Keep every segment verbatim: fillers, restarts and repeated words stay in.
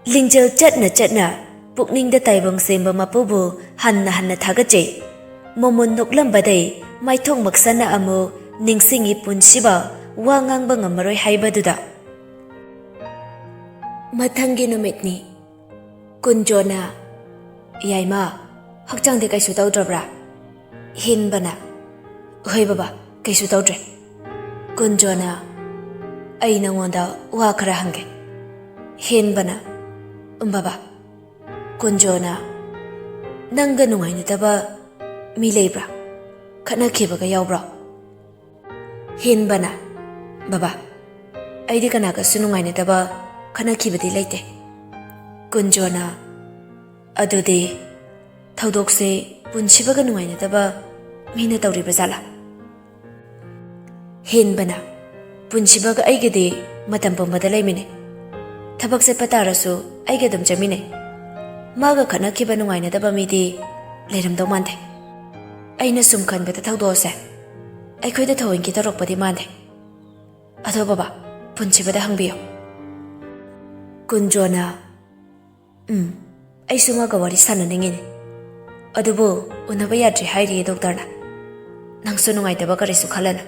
ꯂꯤꯡꯖꯦꯜ ꯆꯠꯅ ꯆꯠꯅ ꯄꯨꯛꯅꯤꯡꯗ ꯇꯥꯏꯕꯪ ꯁꯦꯝꯕ ꯃꯄꯨꯕꯨ ꯍꯟꯅ ꯍꯟꯅ ꯊꯥꯒꯠꯆꯩ꯫ ꯃꯣꯃꯣꯟ ꯅꯣꯛꯂꯝꯕꯗꯩ ꯃꯥꯏꯊꯣꯡ ꯃꯛꯁꯟꯅ ꯑꯃꯨꯛ ꯅꯤꯡꯁꯤꯡꯉꯤ ꯄꯨꯟꯁꯤꯕ ꯋꯥ ꯉꯥꯡꯕ ꯉꯝꯃꯔꯣꯏ ꯍꯥꯏꯕꯗꯨꯗ꯫ ꯃꯊꯪꯒꯤ ꯅꯨꯃꯤꯠꯅꯤ꯫ ꯀꯨꯟꯖꯣꯅ, "ꯌꯥꯏꯃ, ꯍꯛꯆꯥꯡꯗꯤ ꯀꯩꯁꯨ ꯇꯧꯗ꯭ꯔꯕ꯭ꯔꯥ?" ꯍꯤꯟꯕꯅ, "ꯍꯣꯏ ꯕꯕꯥ, ꯀꯩꯁꯨ ꯇꯧꯗ꯭ꯔꯦ꯫" ꯀꯨꯟꯖꯣꯅ, "ꯑꯩ ꯅꯉꯣꯟꯗ ꯋꯥ ꯈꯔ ꯍꯪꯒꯦ꯫" ꯍꯤꯟꯕꯅ, "ꯎꯝ, ꯕꯕꯥ꯫" ꯀꯨꯟꯖꯣꯅ, "ꯅꯪꯒ ꯅꯨꯡꯉꯥꯏꯅꯗꯕ ꯃꯤ ꯂꯩꯕ꯭ꯔꯥ? ꯈꯠꯅꯈꯤꯕꯒ ꯌꯥꯎꯕ꯭ꯔꯣ?" ꯍꯤꯟꯕꯅ, "ꯕꯕꯥ, ꯑꯩꯗꯤ ꯀꯅꯥꯒꯁꯨ ꯅꯨꯡꯉꯥꯏꯅꯗꯕ, ꯈꯠꯅꯈꯤꯕꯗꯤ ꯂꯩꯇꯦ꯫" ꯀꯨꯟꯖꯣꯅ, "ꯑꯗꯨꯗꯤ ꯊꯧꯗꯣꯛꯁꯦ ꯄꯨꯟꯁꯤꯕꯒ ꯅꯨꯡꯉꯥꯏꯅꯗꯕ ꯃꯤꯅ ꯇꯧꯔꯤꯕ ꯖꯥꯠꯂꯥ?" ꯍꯤꯟꯕꯅ, "ꯄꯨꯟꯁꯤꯕꯒ ꯑꯩꯒꯗꯤ ꯃꯇꯝ ꯄꯨꯝꯕꯗ ꯂꯩꯃꯤꯟꯅꯩ꯫ ꯊꯕꯛ ꯆꯠꯄ ꯇꯥꯔꯁꯨ ꯑꯩꯒ ꯑꯗꯨꯝ ꯆꯠꯃꯤꯟꯅꯩ꯫ ꯃꯥꯒ ꯈꯠꯅꯈꯤꯕ ꯅꯨꯡꯉꯥꯏꯅꯗꯕ ꯃꯤꯗꯤ ꯂꯩꯔꯝꯗꯧ ꯃꯥꯟꯗꯦ꯫ ꯑꯩꯅ ꯁꯨꯝ ꯈꯟꯕꯗ ꯊꯧꯗꯣꯛ ꯑꯁꯦ ꯑꯩꯈꯣꯏꯗ ꯊꯑꯣꯏꯒꯤ ꯇꯧꯔꯛꯄꯗꯤ ꯃꯥꯟꯗꯦ꯫ ꯑꯗꯣ ꯕꯕꯥ, ꯄꯨꯟꯁꯤꯕꯗ ꯍꯪꯕꯤꯌꯣ꯫" ꯀꯨꯟꯖꯣꯅ, "ꯎꯝ, ꯑꯩꯁꯨ ꯃꯥꯒ ꯋꯥꯔꯤ ꯁꯥꯟꯅꯅꯤꯡꯉꯤꯅꯦ꯫ ꯑꯗꯨꯕꯨ ꯎꯅꯕ ꯌꯥꯗ꯭ꯔꯤ ꯍꯥꯏꯔꯤꯌꯦ ꯗꯣꯛꯇꯔꯅ꯫ ꯅꯪꯁꯨ ꯅꯨꯡꯉꯥꯏꯇꯕ ꯀꯔꯤꯁꯨ ꯈꯜꯂꯅꯨ꯫"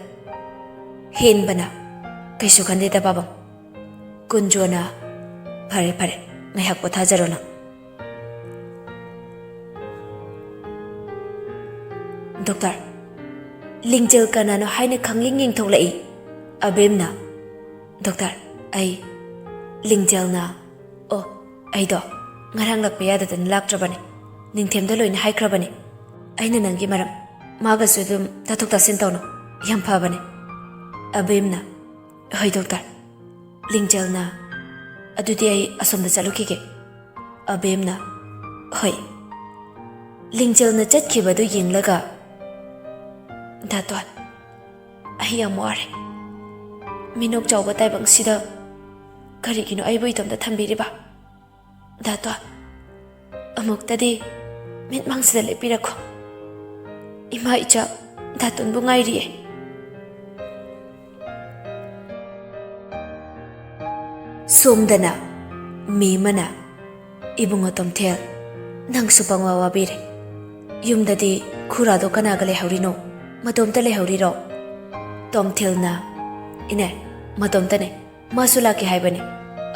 ꯍꯦꯟꯕꯅ, "ꯀꯩꯁꯨ ꯈꯟꯗꯦꯗ ꯄꯥꯕꯝ꯫" ꯀꯨꯟꯖꯣꯅ, "ꯐꯔꯦ ꯐꯔꯦ, ꯉꯥꯏꯍꯥꯛ ꯄꯣꯊꯥꯖꯔꯣ ꯅꯪ꯫" "ꯗꯣꯛꯇꯔ, ꯂꯤꯡꯖꯦꯜ ꯀꯅꯥꯅꯣ ꯍꯥꯏꯅ ꯈꯪꯌꯦꯡ ꯌꯦꯡꯊꯣꯛꯂꯛꯏ꯫" ꯑꯕꯦꯝꯅ, "ꯗꯣꯛꯇꯔ, ꯑꯩ ꯂꯤꯡꯖꯦꯜꯅ꯫" "ꯑꯣ, ꯑꯩꯗꯣ ꯉꯔꯥꯡ ꯂꯥꯛꯄ ꯌꯥꯗꯗꯅ ꯂꯥꯛꯇ꯭ꯔꯕꯅꯦ꯫ ꯅꯤꯡꯊꯦꯝꯗ ꯂꯣꯏꯅ ꯍꯥꯏꯈ꯭ꯔꯕꯅꯦ꯫ ꯑꯩꯅ ꯅꯪꯒꯤ ꯃꯔꯝ ꯃꯥꯒꯁꯨ ꯑꯗꯨꯝ ꯇꯥꯊꯣꯛ ꯇꯥꯁꯤꯟ ꯇꯧꯅꯧ꯫ ꯌꯥꯝ ꯐꯕꯅꯦ꯫" ꯑꯕꯦꯝꯅ, "ꯍꯣꯏ ꯗꯣꯛꯇꯔ꯫" ꯂꯤꯡꯖꯦꯜꯅ, "ꯑꯗꯨꯗꯤ ꯑꯩ ꯑꯁꯣꯝꯗ ꯆꯠꯂꯨꯈꯤꯒꯦ꯫" ꯑꯕꯦꯝꯅ, "ꯍꯣꯏ꯫" ꯂꯤꯡꯖꯦꯜꯅ ꯆꯠꯈꯤꯕꯗꯨ ꯌꯦꯡꯂꯒ, "ꯗꯥꯇꯣꯟ, ꯑꯩ ꯌꯥꯝ ꯋꯥꯔꯦ꯫ ꯃꯤꯅꯣꯛ ꯆꯥꯎꯕ ꯇꯥꯏꯕꯪꯁꯤꯗ ꯀꯔꯤꯒꯤꯅꯣ ꯑꯩꯕꯨ ꯏꯇꯣꯝꯇ ꯊꯝꯕꯤꯔꯤꯕ? ꯗꯥꯇꯣꯟ, ꯑꯃꯨꯛꯇꯗꯤ ꯃꯤꯠꯃꯥꯡꯁꯤꯗ ꯂꯦꯞꯄꯤꯔꯛꯈꯣ꯫ ꯏꯃꯥ ꯏꯆꯥ ꯗꯥꯇꯣꯟꯕꯨ ꯉꯥꯏꯔꯤꯌꯦ꯫" ꯁꯣꯝꯗꯅ ꯃꯦꯝꯃꯅ, "ꯏꯕꯨꯡꯉꯣ ꯇꯣꯝꯊꯦꯜ, ꯅꯪꯁꯨ ꯄꯪꯋꯥ ꯋꯥꯕꯤꯔꯦ꯫ ꯌꯨꯝꯗꯗꯤ ꯈꯨꯔꯥꯗꯣ ꯀꯅꯥꯒ ꯂꯩꯍꯧꯔꯤꯅꯣ? ꯃꯇꯣꯝꯇ ꯂꯩꯍꯧꯔꯤꯔꯣ?" ꯇꯣꯝꯊꯦꯜꯅ, "ꯏꯅꯦ, ꯃꯇꯣꯝꯇꯅꯦ꯫ ꯃꯥꯁꯨ ꯂꯥꯛꯀꯦ ꯍꯥꯏꯕꯅꯦ꯫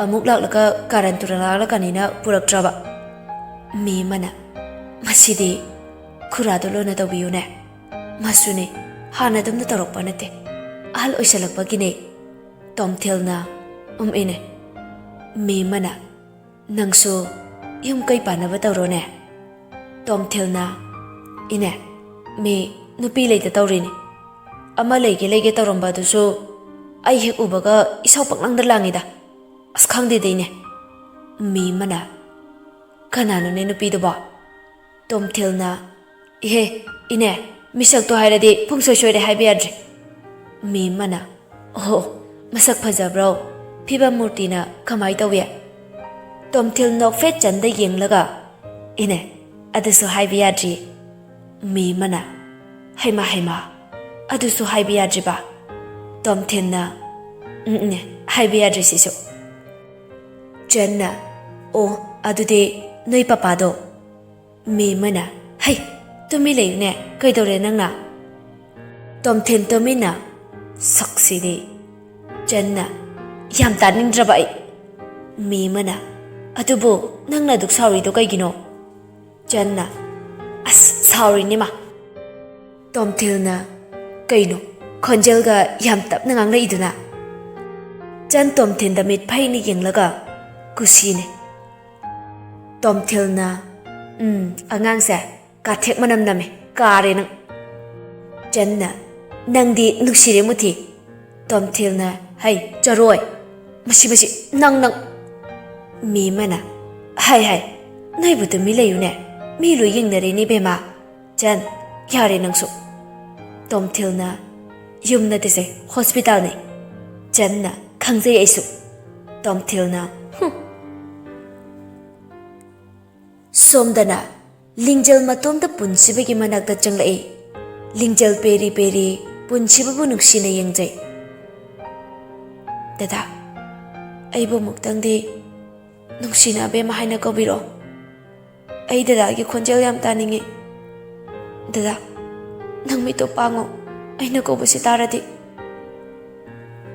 ꯑꯃꯨꯛ ꯂꯥꯛꯂꯒ ꯀꯥꯔꯟ ꯇꯨꯔꯟ ꯂꯥꯛꯂꯀꯥꯟꯅꯤꯅ ꯄꯨꯔꯛꯇ꯭ꯔꯕ꯫" ꯃꯦꯝꯃꯅ, "ꯃꯁꯤꯗꯤ ꯈꯨꯔꯥꯗꯣ ꯂꯨꯅ ꯇꯧꯕꯤꯌꯨꯅꯦ꯫ ꯃꯥꯁꯨꯅꯦ, ꯍꯥꯟꯅ ꯑꯗꯨꯝꯅ ꯇꯧꯔꯛꯄ ꯅꯠꯇꯦ꯫ ꯑꯍꯜ ꯑꯣꯏꯁꯜꯂꯛꯄꯒꯤꯅꯦ꯫" ꯇꯣꯝꯊꯦꯜꯅ, "ꯎꯝ, ꯏꯅꯦ꯫" ꯃꯦꯝꯃꯅ, "ꯅꯪꯁꯨ ꯌꯨꯝ ꯀꯩ ꯄꯥꯟꯅꯕ ꯇꯧꯔꯣꯅꯦ꯫" ꯇꯣꯝꯊꯦꯜꯅ, "ꯏꯅꯦ, ꯃꯤ ꯅꯨꯄꯤ ꯂꯩꯇ ꯇꯧꯔꯤꯅꯤ꯫ ꯑꯃ ꯂꯩꯒꯦ ꯂꯩꯒꯦ ꯇꯧꯔꯝꯕ ꯑꯗꯨꯁꯨ ꯑꯩ ꯍꯦꯛ ꯎꯕꯒ ꯏꯁꯧ ꯄꯪꯂꯥꯡꯗ ꯂꯥꯡꯉꯤꯗ꯫ ꯑꯁ, ꯈꯪꯗꯦꯗ, ꯏꯅꯦ꯫" ꯃꯦꯝꯃꯅ, "ꯀꯅꯥꯅꯣꯅꯦ ꯅꯨꯄꯤꯗꯨꯕꯣ?" ꯇꯣꯝꯊꯤꯜꯅ, "ꯏꯍꯦ, ꯏꯅꯦ, ꯃꯤꯁꯛꯇꯣ ꯍꯥꯏꯔꯗꯤ ꯄꯨꯡꯁꯣꯏ ꯁꯣꯏꯔꯦ ꯍꯥꯏꯕ ꯌꯥꯗ꯭ꯔꯦ꯫" ꯃꯦꯝꯃꯅ, "ꯑꯣꯍꯣ, ꯃꯁꯛ ꯐꯖꯕ꯭ꯔꯣ? ꯐꯤꯕꯝ ꯃꯨꯔꯇꯤꯅ ꯀꯃꯥꯏ ꯇꯧꯏ?" ꯇꯣꯝꯊꯤꯜ ꯅꯣꯛꯐꯦꯠ ꯆꯟꯗ ꯌꯦꯡꯂꯒ, "ꯏꯅꯦ, ꯑꯗꯨꯁꯨ ꯍꯥꯏꯕ ꯌꯥꯗ꯭ꯔꯤ꯫" ꯃꯦꯝꯃꯅ, "ꯍꯩꯃꯥ, ꯍꯩꯃꯥ, ꯑꯗꯨꯁꯨ ꯍꯥꯏꯕ ꯌꯥꯗ꯭ꯔꯤꯕ?" ꯇꯣꯝꯊꯤꯜꯅ, "ꯎꯝ, ꯏꯅꯦ, ꯍꯥꯏꯕ ꯌꯥꯗ꯭ꯔꯤ ꯁꯤꯁꯨ꯫" ꯆꯟꯅ, "ꯑꯣ, ꯑꯗꯨꯗꯤ ꯅꯣꯏ ꯄꯄꯥꯗꯣ?" ꯃꯦꯝꯃꯅ, "ꯍꯩ, ꯇꯨꯃꯤꯟ ꯂꯩꯌꯨꯅꯦ, ꯀꯩꯗꯧꯔꯦ ꯅꯪꯅ?" ꯇꯣꯝꯊꯤꯟ ꯇꯨꯃꯤꯟꯅ, ꯁꯛꯁꯤꯗꯤ꯫ ꯆꯟꯅ, "ꯌꯥꯝ ꯇꯥꯅꯤꯡꯗ꯭ꯔꯕ ꯑꯩ꯫" ꯃꯦꯝꯃꯅ, "ꯑꯗꯨꯕꯨ ꯅꯪꯅ ꯑꯗꯨꯛ ꯁꯥꯎꯔꯤꯗꯣ ꯀꯩꯒꯤꯅꯣ?" ꯆꯟꯅ, "ꯑꯁ, ꯁꯥꯎꯔꯤꯅꯦ ꯃꯥ꯫" ꯇꯣꯝꯊꯤꯜꯅ, "ꯀꯩꯅꯣ, ꯈꯣꯟꯖꯦꯜꯒ ꯌꯥꯝ ꯇꯞꯅ ꯉꯥꯡꯂꯛꯏꯗꯨꯅ?" ꯆꯟ ꯇꯣꯝꯊꯤꯟꯗ ꯃꯤꯠ ꯐꯩꯅ ꯌꯦꯡꯂꯒ, "ꯀꯨꯁꯤꯅꯦ꯫" ꯇꯣꯝꯊꯤꯜꯅ, "ꯎꯝ, ꯑꯉꯥꯡꯁꯦ ꯀꯥꯊꯦꯛ ꯃꯅꯝ ꯅꯝꯃꯦ, ꯀꯥꯔꯦ ꯅꯪ꯫" ꯆꯟꯅ, "ꯅꯪꯗꯤ ꯅꯨꯡꯁꯤꯔꯦ ꯃꯨꯊꯤ꯫" ꯇꯣꯝꯊꯤꯜꯅ, "ꯍꯩ, ꯆꯔꯣꯏ, ꯃꯁꯤ, ꯃꯁꯤ, ꯅꯪ, ꯅꯪ꯫" ꯃꯦꯝꯃꯅ, "ꯍꯥꯏ, ꯍꯥꯏ, ꯅꯣꯏꯕꯨ ꯇꯨꯃꯤꯟ ꯂꯩꯌꯨꯅꯦ, ꯃꯤ ꯂꯣꯏ ꯌꯦꯡꯅꯔꯦꯅꯦ ꯏꯕꯦꯝꯃ꯫ ꯆꯟ, ꯌꯥꯔꯦ ꯅꯪꯁꯨ꯫" ꯇꯣꯝꯊꯤꯜꯅ, "ꯌꯨꯝ ꯅꯠꯇꯦꯁꯦ, ꯍꯣꯁꯄꯤꯇꯥꯜꯅꯦ꯫" ꯆꯟꯅ, "ꯈꯪꯖꯩ ꯑꯩꯁꯨ꯫" ꯇꯣꯝꯊꯤꯜꯅ, "ꯍꯨꯝ꯫" ꯁꯣꯝꯗꯅ ꯂꯤꯡꯖꯦꯜ ꯃꯇꯣꯝꯇ ꯄꯨꯟꯁꯤꯕꯒꯤ ꯃꯅꯥꯛꯇ ꯆꯪꯂꯛꯏ꯫ ꯂꯤꯡꯖꯦꯜ ꯄꯦꯔꯤ ꯄꯦꯔꯤ ꯄꯨꯟꯁꯤꯕꯕꯨ ꯅꯨꯡꯁꯤꯅ ꯌꯦꯡꯖꯩ꯫ "ꯗꯗꯥ, ꯑꯩꯕꯨ ꯑꯃꯨꯛꯇꯪꯗꯤ ꯅꯨꯡꯁꯤꯅ ꯑꯕꯦꯝꯃ ꯍꯥꯏꯅ ꯀꯧꯕꯤꯔꯛꯑꯣ꯫ ꯑꯩ ꯗꯗꯥꯒꯤ ꯈꯣꯟꯖꯦꯜ ꯌꯥꯝ ꯇꯥꯅꯤꯡꯉꯤ꯫ ꯗꯗꯥ, ꯅꯪ ꯃꯤꯠꯇꯣ ꯄꯥꯡꯉꯣ, ꯑꯩꯅ ꯀꯧꯕꯁꯤ ꯇꯥꯔꯗꯤ꯫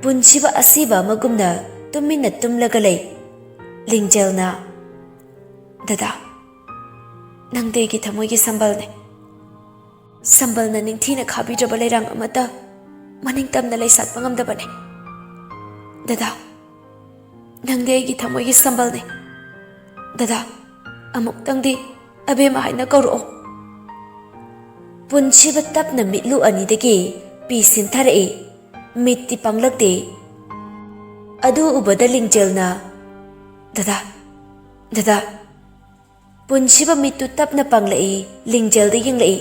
ꯄꯨꯟꯁꯤꯕ ꯑꯁꯤꯕ ꯑꯃꯒꯨꯝꯅ ꯇꯨꯃꯤꯟꯅ ꯇꯨꯝꯂꯒ ꯂꯩ꯫ ꯂꯤꯡꯖꯦꯜꯅ, "ꯗꯗꯥ, ꯅꯪꯗꯤ ꯑꯩꯒꯤ ꯊꯃꯣꯏꯒꯤ ꯁꯝꯕꯜꯅꯦ꯫ ꯁꯝꯕꯜꯅ ꯅꯤꯡꯊꯤꯅ ꯈꯥꯕꯤꯗ꯭ꯔꯕ ꯂꯩꯔꯥꯡ ꯑꯃꯠꯇ ꯃꯅꯤꯡ ꯇꯝꯅ ꯂꯩ ꯁꯥꯠꯄ ꯉꯝꯗꯕꯅꯦ꯫ ꯗꯗꯥ, ꯅꯪꯗꯤ ꯑꯩꯒꯤ ꯊꯃꯣꯏꯒꯤ ꯁꯝꯕꯜꯅꯦ꯫ ꯗꯗꯥ, ꯑꯃꯨꯛꯇꯪꯗꯤ ꯑꯕꯦꯝꯃ ꯍꯥꯏꯅ ꯀꯧꯔꯛꯑꯣ꯫" ꯄꯨꯟꯁꯤꯕ ꯇꯞꯅ ꯃꯤꯠꯂꯨ ꯑꯅꯤꯗꯒꯤ ꯄꯤ ꯁꯤꯟꯊꯔꯛꯏ꯫ ꯃꯤꯠꯇꯤ ꯄꯥꯡꯂꯛꯇꯦ꯫ ꯑꯗꯨ ꯎꯕꯗ ꯂꯤꯡꯖꯦꯜꯅ, "ꯗꯗꯥ, ꯗꯗꯥ꯫" ꯄꯨꯟꯁꯤꯕ ꯃꯤꯠꯇꯨ ꯇꯞꯅ ꯄꯥꯡꯂꯛꯏ, ꯂꯤꯡꯖꯦꯜꯗ ꯌꯦꯡꯂꯛꯏ꯫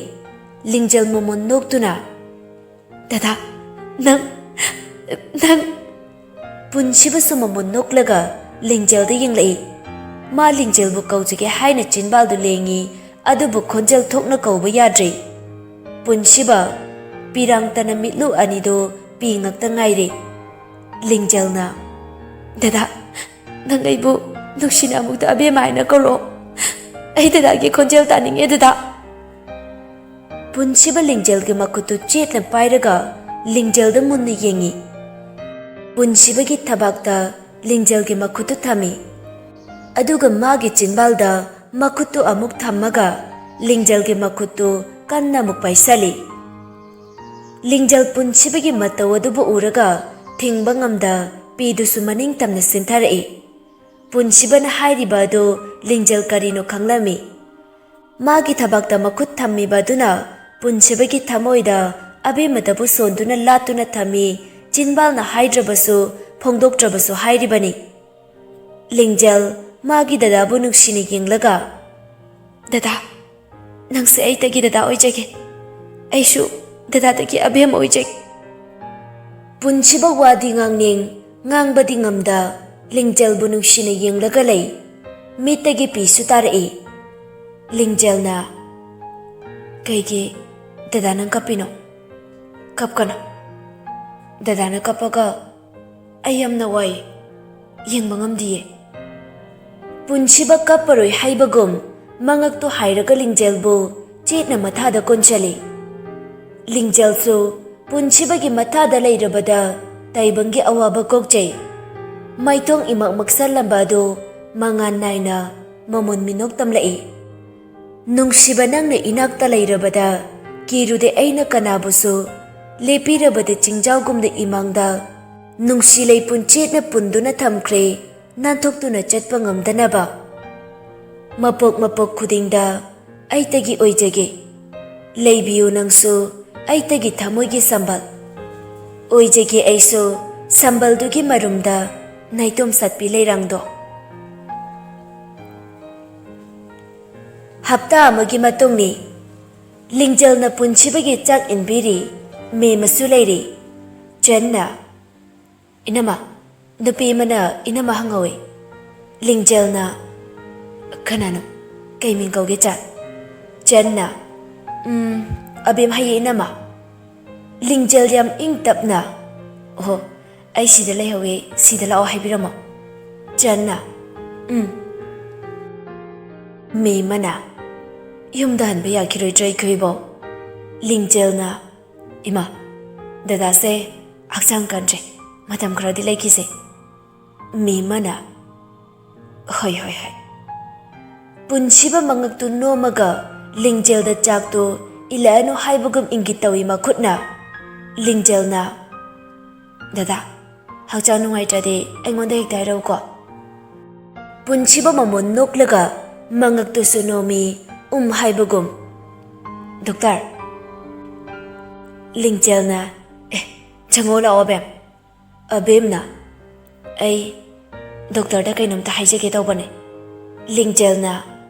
ꯂꯤꯡꯖꯦꯜ ꯃꯃꯣꯟ ꯅꯣꯛꯇꯨꯅ, "ꯗꯗꯥ, ꯅꯪ, ꯅꯪ꯫" ꯄꯨꯟꯁꯤꯕꯁꯨ ꯃꯃꯣꯟ ꯅꯣꯛꯂꯒ ꯂꯤꯡꯖꯦꯜꯗ ꯌꯦꯡꯂꯛꯏ꯫ ꯃꯥ ꯂꯤꯡꯖꯦꯜꯕꯨ ꯀꯧꯖꯒꯦ ꯍꯥꯏꯅ ꯆꯤꯟꯕꯥꯜꯗꯨ ꯂꯦꯡꯉꯤ, ꯑꯗꯨꯕꯨ ꯈꯣꯟꯖꯦꯜ ꯊꯣꯛꯅ ꯀꯧꯕ ꯌꯥꯗ꯭ꯔꯤ꯫ ꯄꯨꯟꯁꯤꯕ ꯄꯤꯔꯥꯡꯇꯅ ꯃꯤꯠꯂꯨ ꯑꯅꯤꯗꯨ ꯄꯤ ꯉꯛꯇ ꯉꯥꯏꯔꯤ꯫ ꯂꯤꯡꯖꯦꯜꯅ, "ꯗꯗꯥ, ꯅꯪ ꯑꯩꯕꯨ ꯅꯨꯡꯁꯤꯅ ꯑꯃꯨꯛꯇ ꯑꯕꯦꯝꯃ ꯍꯥꯏꯅ ꯀꯧꯔꯛꯑꯣ꯫ ꯑꯩ ꯗꯗꯥꯒꯤ ꯈꯣꯟꯖꯦꯜ ꯇꯥꯅꯤꯡꯉꯦ, ꯗꯗꯥ꯫" ꯄꯨꯟꯁꯤꯕ ꯂꯤꯡꯖꯦꯜꯒꯤ ꯃꯈꯨꯠꯇꯨ ꯆꯦꯠꯅ ꯄꯥꯏꯔꯒ ꯂꯤꯡꯖꯦꯜꯗ ꯃꯨꯟꯅ ꯌꯦꯡꯉꯤ꯫ ꯄꯨꯟꯁꯤꯕꯒꯤ ꯊꯕꯥꯛꯇ ꯂꯤꯡꯖꯦꯜꯒꯤ ꯃꯈꯨꯠꯇꯨ ꯊꯝꯃꯤ꯫ ꯑꯗꯨꯒ ꯃꯥꯒꯤ ꯆꯤꯟꯕꯥꯜꯗ ꯃꯈꯨꯠꯇꯨ ꯑꯃꯨꯛ ꯊꯝꯃꯒ ꯂꯤꯡꯖꯦꯜꯒꯤ ꯃꯈꯨꯠꯇꯨ ꯀꯟꯅ ꯑꯃꯨꯛ ꯄꯥꯏꯁꯜꯂꯤ꯫ ꯂꯤꯡꯖꯦꯜ ꯄꯨꯟꯁꯤꯕꯒꯤ ꯃꯇꯧ ꯑꯗꯨꯕꯨ ꯎꯔꯒ ꯊꯤꯡꯕ ꯉꯝꯗ ꯄꯤꯗꯨꯁꯨ ꯃꯅꯤꯡ ꯇꯝꯅ ꯁꯤꯟꯊꯔꯛꯏ꯫ ꯄꯨꯟꯁꯤꯕꯅ ꯍꯥꯏꯔꯤꯕ ꯑꯗꯨ ꯂꯤꯡꯖꯦꯜ ꯀꯔꯤꯅꯣ ꯈꯪꯂꯝꯃꯤ꯫ ꯃꯥꯒꯤ ꯊꯕꯥꯛꯇ ꯃꯈꯨꯠ ꯊꯝꯃꯤꯕ ꯑꯗꯨꯅ ꯄꯨꯟꯁꯤꯕꯒꯤ ꯊꯃꯣꯏꯗ ꯑꯕꯦꯝꯃꯗꯕꯨ ꯁꯣꯟꯗꯨꯅ ꯂꯥꯠꯇꯨꯅ ꯊꯝꯃꯤ, ꯆꯤꯟꯕꯥꯜꯅ ꯍꯥꯏꯗ꯭ꯔꯕꯁꯨ ꯐꯣꯡꯗꯣꯛꯇ꯭ꯔꯕꯁꯨ ꯍꯥꯏꯔꯤꯕꯅꯤ꯫ ꯂꯤꯡꯖꯦꯜ ꯃꯥꯒꯤ ꯗꯗꯥꯕꯨ ꯅꯨꯡꯁꯤꯅ ꯌꯦꯡꯂꯒ, "ꯗꯗꯥ, ꯅꯪꯁꯦ ꯑꯩꯇꯒꯤ ꯗꯗꯥ ꯑꯣꯏꯖꯒꯦ, ꯑꯩꯁꯨ ꯗꯗꯥꯗꯒꯤ ꯑꯕꯦꯝꯃ ꯑꯣꯏꯖꯒꯦ꯫" ꯄꯨꯟꯁꯤꯕ ꯋꯥꯗꯤ ꯉꯥꯡꯅꯤꯡ, ꯉꯥꯡꯕꯗꯤ ꯉꯝꯗ ꯂꯤꯡꯖꯦꯜꯕꯨ ꯅꯨꯡꯁꯤꯅ ꯌꯦꯡꯂꯒ ꯂꯩ꯫ ꯃꯤꯠꯇꯒꯤ ꯄꯤꯁꯨ ꯇꯥꯔꯛꯏ꯫ ꯂꯤꯡꯖꯦꯜꯅ, "ꯀꯩꯒꯤ ꯗꯗꯥ ꯅꯪ ꯀꯞꯄꯤꯅꯣ? ꯀꯞꯀꯅꯣ꯫ ꯗꯗꯥꯅ ꯀꯞꯄꯒ ꯑꯩ ꯌꯥꯝꯅ ꯋꯥꯏ, ꯌꯦꯡꯕ ꯉꯝꯗꯤꯌꯦ꯫" ꯄꯨꯟꯁꯤꯕ ꯀꯞꯄꯔꯣꯏ ꯍꯥꯏꯕꯒꯨꯝ ꯃꯉꯛꯇꯨ ꯍꯥꯏꯔꯒ ꯂꯤꯡꯖꯦꯜꯕꯨ ꯆꯦꯠꯅ ꯃꯊꯥꯗ ꯀꯣꯟꯁꯤꯜꯂꯤ꯫ ꯂꯤꯡꯖꯦꯜꯁꯨ ꯄꯨꯟꯁꯤꯕꯒꯤ ꯃꯊꯥꯗ ꯂꯩꯔꯕꯗ ꯇꯥꯏꯕꯪꯒꯤ ꯑꯋꯥꯕ ꯀꯣꯛꯆꯩ꯫ ꯃꯥꯏꯊꯣꯡ ꯏꯃꯛ ꯃꯛꯁꯜꯂꯝꯕ ꯑꯗꯨ ꯃꯉꯥꯜ ꯅꯥꯏꯅ ꯃꯃꯣꯟ ꯃꯤꯅꯣꯛ ꯇꯝꯂꯛꯏ꯫ "ꯅꯨꯡꯁꯤꯕ, ꯅꯪꯅ ꯏꯅꯥꯛꯇ ꯂꯩꯔꯕꯗ ꯀꯤꯔꯨꯗꯦ ꯑꯩꯅ ꯀꯅꯥꯕꯨꯁꯨ, ꯂꯦꯞꯄꯤꯔꯕꯗ ꯆꯤꯡꯖꯥꯎꯒꯨꯝꯅ ꯏꯃꯥꯡꯗ ꯅꯨꯡꯁꯤ ꯂꯩ ꯄꯨꯟꯆꯦꯠꯅ ꯄꯨꯟꯗꯨꯅ ꯊꯝꯈ꯭ꯔꯦ ꯅꯥꯟꯊꯣꯛꯇꯨꯅ ꯆꯠꯄ ꯉꯝꯗꯅꯕ꯫ ꯃꯄꯣꯛ ꯃꯄꯣꯛ ꯈꯨꯗꯤꯡꯗ ꯑꯩꯇꯒꯤ ꯑꯣꯏꯖꯒꯦ꯫ ꯂꯩꯕꯤꯌꯨ ꯅꯪꯁꯨ ꯑꯩꯇꯒꯤ ꯊꯃꯣꯏꯒꯤ ꯁꯝꯕꯜ꯫ ꯑꯣꯏꯖꯒꯦ ꯑꯩꯁꯨ ꯁꯝꯕꯜꯗꯨꯒꯤ ꯃꯔꯨꯝꯗ ꯅꯥꯏꯇꯣꯝ ꯁꯥꯠꯄꯤ ꯂꯩꯔꯥꯡꯗꯣ"꯫ ꯍꯞꯇꯥ ꯑꯃꯒꯤ ꯃꯇꯨꯡꯅꯤ꯫ ꯂꯤꯡꯖꯦꯜꯅ ꯄꯨꯟꯁꯤꯕꯒꯤ ꯆꯥꯛ ꯏꯟꯕꯤꯔꯤ꯫ ꯃꯦꯝꯃꯁꯨ ꯂꯩꯔꯤ꯫ ꯆꯟꯅ, "ꯏꯅꯝꯃ, ꯅꯨꯄꯤ ꯑꯃꯅ ꯏꯅꯝꯃ ꯍꯪꯍꯧꯏ"꯫ ꯂꯤꯡꯖꯦꯜꯅ, "ꯀꯅꯥꯅꯣ? ꯀꯩ ꯃꯤꯡ ꯀꯧꯒꯦ, ꯆꯟ?" ꯆꯟꯅ, "ꯎꯝ, ꯑꯕꯦꯝ ꯍꯥꯏꯌꯦ, ꯏꯅꯝꯃ"꯫ ꯂꯤꯡꯖꯦꯜ ꯌꯥꯝ ꯏꯪ ꯇꯞꯅ, "ꯑꯣꯍꯣ, ꯑꯩ ꯁꯤꯗ ꯂꯩꯍꯧꯋꯦ, ꯁꯤꯗ ꯂꯥꯛꯑꯣ ꯍꯥꯏꯕꯤꯔꯝꯃꯣ"꯫ ꯆꯟꯅ, "ꯎꯝ"꯫ ꯃꯦꯝꯃꯅ, "ꯌꯨꯝꯗ ꯍꯟꯕ ꯌꯥꯈꯤꯔꯣꯏꯗ꯭ꯔꯣ ꯑꯩꯈꯣꯏꯕꯣ?" ꯂꯤꯡꯖꯦꯜꯅ, "ꯏꯃꯥ, ꯗꯗꯥꯁꯦ ꯍꯛꯆꯥꯡ ꯀꯟꯗ꯭ꯔꯦ, ꯃꯇꯝ ꯈꯔꯗꯤ ꯂꯩꯈꯤꯁꯦ"꯫ ꯃꯦꯝꯃꯅ, "ꯍꯣꯏ, ꯍꯣꯏ, ꯍꯣꯏ"꯫ ꯄꯨꯟꯁꯤꯕ ꯃꯉꯛꯇꯨ ꯅꯣꯝꯃꯒ ꯂꯤꯡꯖꯦꯜꯗ ꯆꯥꯛꯇꯨ ꯏꯜꯂꯛꯑꯅꯨ ꯍꯥꯏꯕꯒꯨꯝ ꯏꯪꯒꯤꯠ ꯇꯧꯏ ꯃꯈꯨꯠꯅ꯫ ꯂꯤꯡꯖꯦꯜꯅ, "ꯗꯗꯥ, ꯍꯛꯆꯥꯡ ꯅꯨꯡꯉꯥꯏꯇ꯭ꯔꯗꯤ ꯑꯩꯉꯣꯟꯗ ꯍꯦꯛꯇ ꯍꯥꯏꯔꯛꯎꯀꯣ"꯫ ꯄꯨꯟꯁꯤꯕ ꯃꯃꯣꯟ ꯅꯣꯛꯂꯒ ꯃꯉꯛꯇꯨꯁꯨ ꯅꯣꯝꯃꯤ, ꯎꯝ ꯍꯥꯏꯕꯒꯨꯝ꯫ "ꯗꯣꯛꯇꯔ"꯫ ꯂꯤꯡꯖꯦꯜꯅ, "ꯑꯦ, ꯆꯪꯉꯣ ꯂꯥꯛꯑꯣ, ꯑꯕꯦꯝ"꯫ ꯑꯕꯦꯝꯅ, "ꯑꯩ ꯗꯣꯛꯇꯔꯗ ꯀꯩꯅꯣꯝꯇ ꯍꯥꯏꯖꯒꯦ ꯇꯧꯕꯅꯦ"꯫ ꯂꯤꯡꯖꯦꯜꯅ,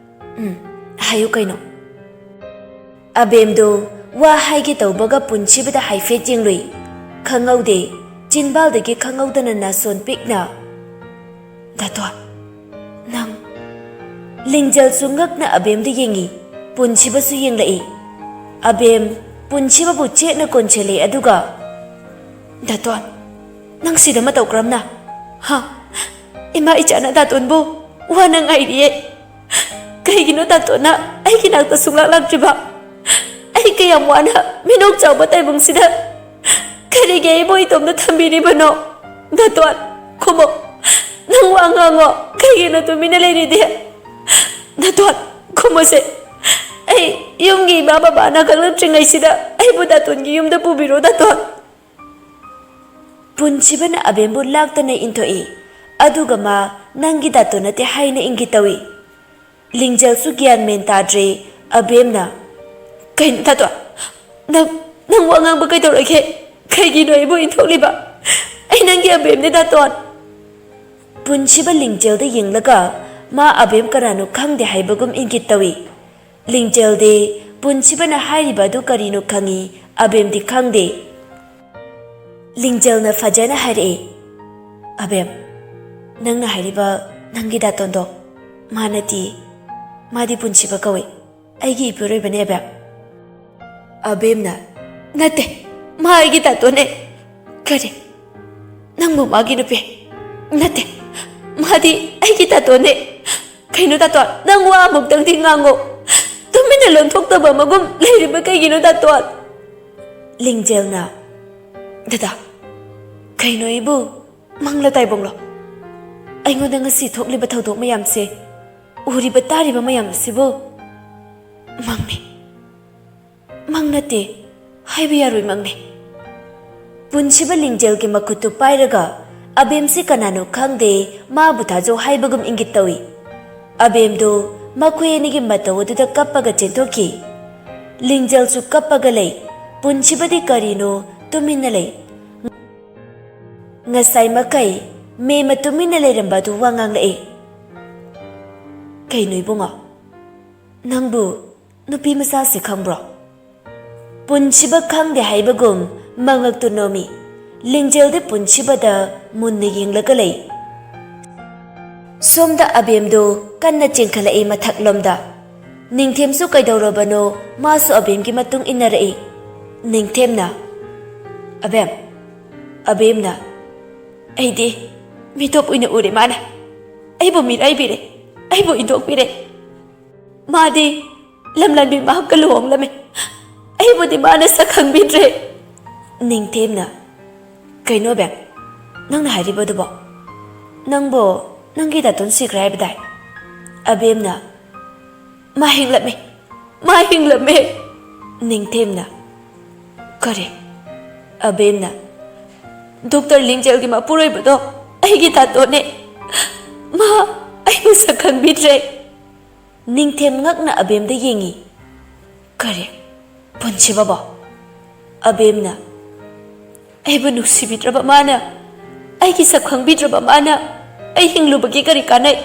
"ꯎꯝ, ꯍꯥꯏꯌꯨ ꯀꯩꯅꯣ"꯫ ꯑꯕꯦꯝꯗꯨ ꯋꯥ ꯍꯥꯏꯒꯦ ꯇꯧꯕꯒ ꯄꯨꯟꯁꯤꯕꯗ ꯍꯥꯏꯐꯦꯠ ꯌꯦꯡꯂꯨꯏ꯫ ꯈꯪꯍꯧꯗꯦ, ꯆꯤꯟꯕꯥꯜꯗꯒꯤ ꯈꯪꯍꯧꯗꯅ ꯅꯥꯁꯣꯟ ꯄꯤꯛꯅ, "ꯗꯥꯇꯣꯟ, ꯅꯪ"꯫ ꯂꯤꯡꯖꯦꯜꯁꯨ ꯉꯛꯅ ꯑꯕꯦꯝꯗ ꯌꯦꯡꯉꯤ, ꯄꯨꯟꯁꯤꯕꯁꯨ ꯌꯦꯡꯂꯛꯏ꯫ ꯑꯕꯦꯝ ꯄꯨꯟꯁꯤꯕꯕꯨ ꯆꯦꯠꯅ ꯀꯣꯟꯁꯤꯜꯂꯤ, ꯑꯗꯨꯒ, "ꯗꯥꯇꯣꯟ, ꯅꯪ ꯁꯤꯗ ꯃꯇꯧ ꯀꯔꯝꯅ? ꯍꯥ? ꯏꯃꯥ ꯏꯆꯥꯅ ꯗꯥꯇꯣꯟꯕꯨ"꯫ ꯋꯥꯅ ꯉꯥꯏꯔꯤꯌꯦ꯫ ꯀꯩꯒꯤꯅꯣ ꯗꯥꯇꯣꯟꯅ ꯑꯩꯒꯤ ꯅꯥꯛꯇ ꯁꯨꯡꯂꯥꯛ ꯂꯥꯛꯇ꯭ꯔꯤꯕ? ꯑꯩ ꯀꯌꯥꯝ ꯋꯥꯅ ꯃꯤꯅꯣꯛ ꯆꯥꯎꯕ ꯇꯥꯏꯕꯪꯁꯤꯗ ꯀꯔꯤꯒꯤ ꯑꯩꯕꯨ ꯏꯇꯣꯝꯇ ꯊꯝꯕꯤꯔꯤꯕꯅꯣ? ꯗꯥꯇꯣꯟ, ꯈꯨꯝꯃꯣ꯫ ꯅꯪ ꯋꯥ ꯉꯥꯡꯉꯣ꯫ ꯀꯩꯒꯤꯅꯣ ꯇꯨꯃꯤꯟꯅ ꯂꯩꯔꯤꯗꯤ? ꯗꯥꯇꯣꯟ, ꯈꯨꯝꯃꯣꯁꯦ꯫ ꯑꯩ ꯌꯨꯝꯒꯤ ꯏꯃꯥ ꯕꯕꯥꯅ ꯈꯪꯂꯛꯇ꯭ꯔꯤꯉꯩꯁꯤꯗ ꯑꯩꯕꯨ ꯗꯥꯇꯣꯟꯒꯤ ꯌꯨꯝꯗ ꯄꯨꯕꯤꯔꯣ, ꯗꯥꯇꯣꯟ꯫ ꯄꯨꯟꯁꯤꯕꯅ ꯑꯕꯦꯝꯕꯨ ꯂꯥꯛꯇꯅ ꯏꯟꯊꯣꯛꯏ꯫ ꯑꯗꯨꯒ ꯃꯥ, "ꯅꯪꯒꯤ ꯗꯥꯇꯣꯟ ꯅꯠꯇꯦ" ꯍꯥꯏꯅ ꯏꯪꯒꯤꯠ ꯇꯧꯏ꯫ ꯂꯤꯡꯖꯦꯜꯁꯨ ꯒ꯭ꯌꯥꯟ ꯃꯦꯟ ꯇꯥꯗ꯭ꯔꯦ꯫ ꯑꯕꯦꯝꯅ, "ꯀꯩꯅꯣ ꯗꯥꯇꯣꯟ? ꯅꯪ, ꯅꯪ ꯋꯥ ꯉꯥꯡꯕ ꯀꯩꯗꯧꯔꯒꯦ? ꯀꯩꯒꯤꯅꯣ ꯑꯩꯕꯨ ꯏꯟꯊꯣꯛꯂꯤꯕ? ꯑꯩ ꯅꯪꯒꯤ ꯑꯕꯦꯝꯅꯦ, ꯗꯥꯇꯣꯟ!" ꯄꯨꯟꯁꯤꯕ ꯂꯤꯡꯖꯦꯜꯗ ꯌꯦꯡꯂꯒ, ꯃꯥ ꯑꯕꯦꯝ ꯀꯅꯥꯅꯣ ꯈꯪꯗꯦ ꯍꯥꯏꯕꯒꯨꯝ ꯏꯪꯒꯤꯠ ꯇꯧꯏ꯫ ꯂꯤꯡꯖꯦꯜꯗꯤ ꯄꯨꯟꯁꯤꯕꯅ ꯍꯥꯏꯔꯤꯕ ꯑꯗꯨ ꯀꯔꯤꯅꯣ ꯈꯪꯏ, ꯑꯕꯦꯝꯗꯤ ꯈꯪꯗꯦ꯫ ꯂꯤꯡꯖꯦꯜꯅ ꯐꯖꯅ ꯍꯥꯏꯔꯛꯏ, "ꯑꯕꯦꯝ, ꯅꯪꯅ ꯍꯥꯏꯔꯤꯕ ꯅꯪꯒꯤ ꯗꯥꯇꯣꯟꯗꯣ, ꯃꯥ ꯅꯠꯇꯦ, ꯃꯥꯗꯤ ꯄꯨꯟꯁꯤꯕ ꯀꯧꯏ, ꯑꯩꯒꯤ ꯏꯄꯨꯔꯣꯏꯕꯅꯦ, ꯑꯕꯦꯝ꯫" ꯑꯕꯦꯝꯅ, "ꯅꯠꯇꯦ, ꯃꯥ ꯑꯩꯒꯤ ꯗꯥꯇꯣꯟꯅꯦ꯫" "ꯀꯔꯤ? ꯅꯪꯕꯨ ꯃꯥꯒꯤ ꯅꯨꯄꯤ?" "ꯅꯠꯇꯦ, ꯃꯥꯗꯤ ꯑꯩꯒꯤ ꯗꯥꯇꯣꯟꯅꯦ꯫" "ꯀꯩꯅꯣ ꯗꯥꯇꯣꯟ, ꯅꯪ ꯋꯥ ꯑꯃꯨꯛꯇꯪꯗꯤ ꯉꯥꯡꯉꯣ꯫ ꯇꯨꯃꯤꯟꯅ ꯂꯣꯟꯊꯣꯛꯇꯕ ꯑꯃꯒꯨꯝ ꯂꯩꯔꯤꯕ ꯀꯩꯒꯤꯅꯣ ꯗꯥꯇꯣꯟ?" ꯂꯤꯡꯖꯦꯜꯅ, "ꯗꯗꯥ, ꯀꯩꯅꯣ ꯑꯩꯕꯨ ꯃꯪꯂ ꯇꯥꯏꯕꯪꯂꯣ? ꯑꯩꯉꯣꯟꯗ ꯉꯁꯤ ꯊꯣꯛꯂꯤꯕ ꯊꯧꯗꯣꯛ ꯃꯌꯥꯝꯁꯦ, ꯎꯔꯤꯕ ꯇꯥꯔꯤꯕ ꯃꯌꯥꯝ ꯑꯁꯤꯕꯨ ꯃꯪꯅꯤ꯫ ꯃꯪ ꯅꯠꯇꯦ, ꯍꯥꯏꯕ ꯌꯥꯔꯣꯏ, ꯃꯪꯅꯤ꯫" ꯄꯨꯟꯁꯤꯕ ꯂꯤꯡꯖꯦꯜꯒꯤ ꯃꯈꯨꯠꯇꯨ ꯄꯥꯏꯔꯒ, "ꯑꯕꯦꯝꯁꯤ ꯀꯅꯥꯅꯣ ꯈꯪꯗꯦ, ꯃꯥꯕꯨ ꯊꯥꯖꯧ" ꯍꯥꯏꯕꯒꯨꯝ ꯏꯪꯒꯤꯠ ꯇꯧꯏ꯫ ꯑꯕꯦꯝꯗꯨ ꯃꯈꯣꯏ ꯑꯅꯤꯒꯤ ꯃꯇꯧ ꯑꯗꯨꯗ ꯀꯞꯄꯒ ꯆꯦꯟꯊꯣꯛꯈꯤ꯫ ꯂꯤꯡꯖꯦꯜꯁꯨ ꯀꯞꯄꯒ ꯂꯩ꯫ ꯄꯨꯟꯁꯤꯕꯗꯤ ꯀꯔꯤꯅꯣ ꯇꯨꯃꯤꯟꯅ ꯂꯩ꯫ ꯉꯁꯥꯏ ꯃꯈꯩ ꯃꯦꯝꯃ ꯇꯨꯃꯤꯟꯅ ꯂꯩꯔꯝꯕ ꯑꯗꯨ ꯋꯥ ꯉꯥꯡꯂꯛꯏ꯫ "ꯀꯩꯅꯣ ꯏꯕꯨꯡꯉꯣ, ꯅꯪꯕꯨ ꯅꯨꯄꯤ ꯃꯆꯥꯁꯦ ꯈꯪꯕ꯭ꯔꯣ?" ꯄꯨꯟꯁꯤꯕ ꯈꯪꯗꯦ ꯍꯥꯏꯕꯒꯨꯝ ꯃꯉꯛꯇꯨ ꯅꯣꯝꯃꯤ꯫ ꯂꯤꯡꯖꯦꯜꯗꯤ ꯄꯨꯟꯁꯤꯕꯗ ꯃꯨꯟꯅ ꯌꯦꯡꯂꯒ ꯂꯩ꯫ ꯁꯣꯝꯗ ꯑꯕꯦꯝꯗꯨ ꯀꯟꯅ ꯆꯦꯟꯈꯠꯂꯛꯏ ꯃꯊꯛꯂꯣꯝꯗ꯫ ꯅꯤꯡꯊꯦꯝꯁꯨ ꯀꯩꯗꯧꯔꯕꯅꯣ, ꯃꯥꯁꯨ ꯑꯕꯦꯝꯒꯤ ꯃꯇꯨꯡ ꯏꯟꯅꯔꯛꯏ꯫ ꯅꯤꯡꯊꯦꯝꯅ, "ꯑꯕꯦꯝ, ꯑꯕꯦꯝꯅ, ꯑꯩꯗꯤ ꯃꯤꯇꯣꯞ ꯑꯣꯏꯅ ꯎꯔꯦ ꯃꯥꯅ꯫ ꯑꯩꯕꯨ ꯃꯤꯔꯥꯏꯕꯤꯔꯦ, ꯑꯩꯕꯨ ꯏꯟꯊꯣꯛꯄꯤꯔꯦ꯫ ꯃꯥꯗꯤ ꯂꯝꯂꯥꯟꯕꯤ ꯃꯍꯥꯛꯀ ꯂꯨꯍꯣꯡꯂꯝꯃꯦ꯫ ꯑꯩꯕꯨꯗꯤ ꯃꯥꯅ ꯁꯛ ꯈꯪꯕꯤꯗ꯭ꯔꯦ꯫ ꯅꯤꯡꯊꯦꯝꯅ, "ꯀꯩꯅꯣ ꯑꯕꯦꯝ, ꯅꯪꯅ ꯍꯥꯏꯔꯤꯕꯗꯨꯕꯣ? ꯅꯪꯕꯨ ꯅꯪꯒꯤ ꯗꯥꯇꯣꯟ ꯁꯤꯈ꯭ꯔꯦ ꯍꯥꯏꯕꯗꯥꯏ?" ꯑꯕꯦꯝꯅ, "ꯃꯥ ꯍꯤꯡꯂꯝꯃꯦ, ꯃꯥ ꯍꯤꯡꯂꯝꯃꯦ!" ꯅꯤꯡꯊꯦꯝꯅ, "ꯀꯔꯤ?" ꯑꯕꯦꯝꯅ, "ꯗꯣꯛꯇꯔ ꯂꯤꯡꯖꯦꯜꯒꯤ ꯃꯄꯨꯔꯣꯏꯕꯗꯣ ꯑꯩꯒꯤ ꯗꯥꯇꯣꯟꯅꯦ꯫ ꯃꯥ ꯑꯩꯕꯨ ꯁꯛ ꯈꯪꯕꯤꯗ꯭ꯔꯦ꯫" ꯅꯤꯡꯊꯦꯝ ꯉꯛꯅ ꯑꯕꯦꯝꯗ ꯌꯦꯡꯉꯤ꯫ "ꯀꯔꯤ? ꯄꯨꯟꯁꯤꯕꯕꯣ?" ꯑꯕꯦꯝꯅ, "ꯑꯩꯕꯨ ꯅꯨꯡꯁꯤꯕꯤꯗ꯭ꯔꯕ ꯃꯥꯅ, ꯑꯩꯒꯤ ꯁꯛ ꯈꯪꯕꯤꯗ꯭ꯔꯕ ꯃꯥꯅ ꯑꯩ ꯍꯤꯡꯂꯨꯕꯒꯤ ꯀꯔꯤ ꯀꯥꯟꯅꯩ?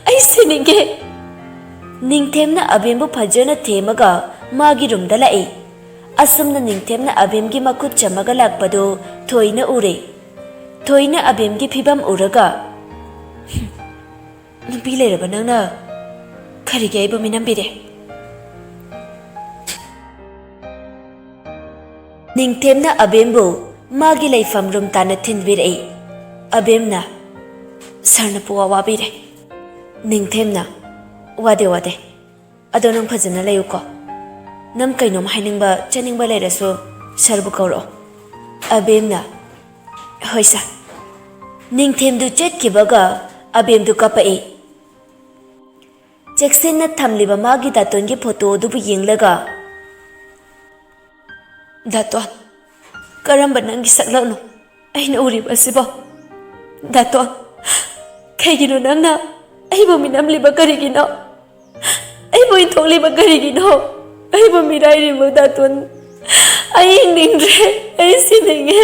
ꯑꯩ ꯁꯤꯅꯤꯡꯉꯦ꯫" ꯅꯤꯡꯊꯦꯝꯅ ꯑꯕꯦꯝꯕꯨ ꯐꯖꯅ ꯊꯦꯝꯃꯒ ꯃꯥꯒꯤ ꯔꯨꯝꯗ ꯂꯥꯛꯏ꯫ ꯑꯁꯨꯝꯅ ꯅꯤꯡꯊꯦꯝꯅ ꯑꯕꯦꯝꯒꯤ ꯃꯈꯨꯠ ꯆꯝꯃꯒ ꯂꯥꯛꯄꯗꯨ ꯊꯣꯏꯅ ꯎꯔꯦ꯫ ꯊꯣꯏꯅ ꯑꯕꯦꯝꯒꯤ ꯐꯤꯕꯝ ꯎꯔꯒ, "ꯅꯨꯄꯤ ꯂꯩꯔꯕ ꯅꯪꯅ ꯀꯔꯤꯒꯤ ꯑꯩꯕꯨ ꯃꯤꯅꯝꯕꯤꯔꯦ?" ꯅꯤꯡꯊꯦꯝꯅ ꯑꯕꯦꯝꯕꯨ ꯃꯥꯒꯤ ꯂꯩꯐꯝ ꯔꯨꯝ ꯇꯥꯟꯅ ꯊꯤꯟꯕꯤꯔꯛꯏ꯫ ꯑꯕꯦꯝꯅ, "ꯁꯥꯔꯅ ꯄꯨꯋꯥ ꯋꯥꯕꯤꯔꯦ꯫" ꯅꯤꯡꯊꯦꯝꯅ, "ꯋꯥꯗꯦ, ꯋꯥꯗꯦ꯫ ꯑꯗꯣ ꯅꯪ ꯐꯖꯅ ꯂꯩꯌꯨꯀꯣ꯫ ꯅꯪ ꯀꯩꯅꯣꯝ ꯍꯥꯏꯅꯤꯡꯕ, ꯆꯠꯅꯤꯡꯕ ꯂꯩꯔꯁꯨ ꯁꯥꯔꯕꯨ ꯀꯧꯔꯛꯑꯣ꯫" ꯑꯕꯦꯝꯅ, "ꯍꯣꯏ ꯁꯥꯔ꯫" ꯅꯤꯡꯊꯦꯝꯗꯨ ꯆꯠꯈꯤꯕꯒ ꯑꯕꯦꯝꯗꯨ ꯀꯞꯄꯛꯏ꯫ ꯆꯦꯛꯁꯤꯟꯅ ꯊꯝꯂꯤꯕ ꯃꯥꯒꯤ ꯗꯥꯇꯣꯟꯒꯤ ꯐꯣꯇꯣ ꯑꯗꯨꯕꯨ ꯌꯦꯡꯂꯒ, "ꯗꯥꯇꯣꯟ, ꯀꯔꯝꯕ ꯅꯪꯒꯤ ꯁꯛꯂꯛꯅꯣ ꯑꯩꯅ ꯎꯔꯤꯕ ꯑꯁꯤꯕꯣ? ꯗꯥꯇꯣꯟ, ꯀꯩꯒꯤꯅꯣ ꯅꯪꯅ ꯑꯩꯕꯨ ꯃꯤꯅꯝꯂꯤꯕ ꯀꯔꯤꯒꯤꯅꯣ? ꯑꯩꯕꯨ ꯏꯟꯊꯣꯛꯂꯤꯕ ꯀꯔꯤꯒꯤꯅꯣ? ꯑꯩꯕꯨ ꯃꯤꯔꯥꯏꯔꯤꯕ ꯗꯥꯇꯣꯟ, ꯑꯩ ꯍꯤꯡꯅꯤꯡꯗ꯭ꯔꯦ, ꯑꯩ ꯁꯤꯅꯤꯡꯉꯦ꯫"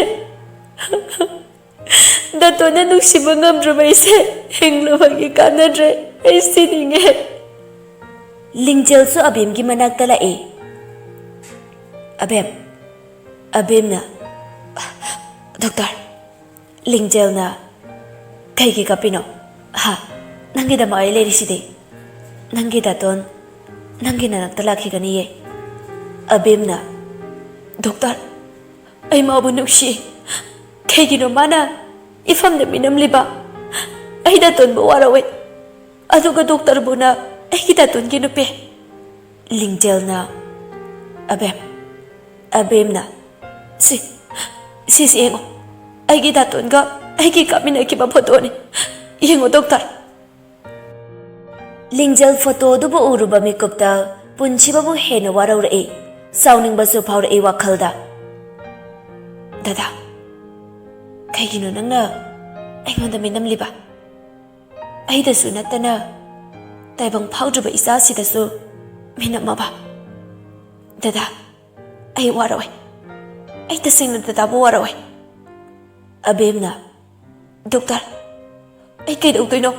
ꯗꯥꯇꯣꯟꯅ ꯅꯨꯡꯁꯤꯕ ꯉꯝꯗ꯭ꯔꯕ ꯑꯩꯁꯦ ꯍꯤꯡꯂꯨꯕꯒꯤ ꯀꯥꯟꯅꯗ꯭ꯔꯦ꯫ ꯑꯩ ꯁꯤꯅꯤꯡꯉꯦ꯫ ꯂꯤꯡꯖꯦꯜꯁꯨ ꯑꯕꯦꯝꯒꯤ ꯃꯅꯥꯛꯇ ꯂꯥꯛꯏ꯫ "ꯑꯕꯦꯝ꯫" ꯑꯕꯦꯝꯅ, "ꯗꯣꯛꯇꯔ꯫" ꯂꯤꯡꯖꯦꯜꯅ, "ꯀꯩꯒꯤ ꯀꯞꯄꯤꯅꯣ? ꯍꯥ? ꯅꯪꯒꯤꯗꯃꯛ ꯑꯩ ꯂꯩꯔꯤꯁꯤꯗꯤ꯫ ꯅꯪꯒꯤ ꯗꯥꯇꯣꯟ ꯅꯪꯒꯤ ꯅꯥꯅꯛꯇ ꯂꯥꯛꯈꯤꯒꯅꯤꯌꯦ꯫" ꯑꯕꯦꯝꯅ, "ꯗꯣꯛꯇꯔ, ꯑꯩ ꯃꯥꯕꯨ ꯅꯨꯡꯁꯤ꯫ ꯀꯩꯒꯤꯅꯣ ꯃꯥꯅ ꯏꯐꯝꯗ ꯃꯤꯅꯝꯂꯤꯕ? ꯑꯩ ꯗꯥꯇꯣꯟꯕꯨ ꯋꯥꯔꯧꯏ꯫ ꯑꯗꯨꯒ ꯗꯣꯛꯇꯔꯕꯨꯅ ꯑꯩꯒꯤ ꯗꯥꯇꯣꯟꯒꯤ ꯅꯨꯄꯤ꯫ ꯂꯤꯡꯖꯦꯜꯅ, "ꯑꯕꯦꯝ, ꯑꯕꯦꯝꯅ, ꯁꯤ, ꯁꯤꯁꯤ ꯌꯦꯡꯉꯣ, ꯑꯩꯒꯤ ꯗꯥꯇꯣꯟꯒ ꯑꯩꯒꯤ ꯀꯥꯞꯃꯤꯟꯅꯈꯤꯕ ꯐꯣꯇꯣꯅꯤ꯫ ꯌꯦꯡꯉꯣ ꯗꯣꯛꯇꯔ꯫" ꯂꯤꯡꯖꯦꯜ ꯐꯣꯇꯣꯗꯨꯕꯨ ꯎꯔꯨꯕ ꯃꯤꯀꯨꯞꯇ ꯄꯨꯟꯁꯤꯕꯕꯨ ꯍꯦꯟꯅ ꯋꯥꯔꯧꯔꯛꯏ, ꯁꯥꯎꯅꯤꯡꯕꯁꯨ ꯐꯥꯎꯔꯛꯏ ꯋꯥꯈꯜꯗ꯫ "ꯗꯗꯥ, ꯀꯩꯒꯤꯅꯣ ꯅꯪꯅ ꯑꯩꯉꯣꯟꯗ ꯃꯤꯅꯝꯂꯤꯕ? ꯑꯩꯗꯁꯨ ꯅꯠꯇꯅ ꯇꯥꯏꯕꯪ ꯐꯥꯎꯗ꯭ꯔꯤꯕ ꯏꯆꯥꯁꯤꯗꯁꯨ ꯃꯤꯅꯝꯃꯕ? ꯗꯗꯥ, ꯑꯩ ꯋꯥꯔꯧꯏ꯫ ꯑꯩ ꯇꯁꯦꯡꯅ ꯗꯗꯥꯕꯨ ꯋꯥꯔꯧꯏ꯫" ꯑꯕꯦꯝꯅ, "ꯗꯣꯛꯇꯔ, ꯑꯩ ꯀꯩꯗꯧꯗꯣꯏꯅꯣ?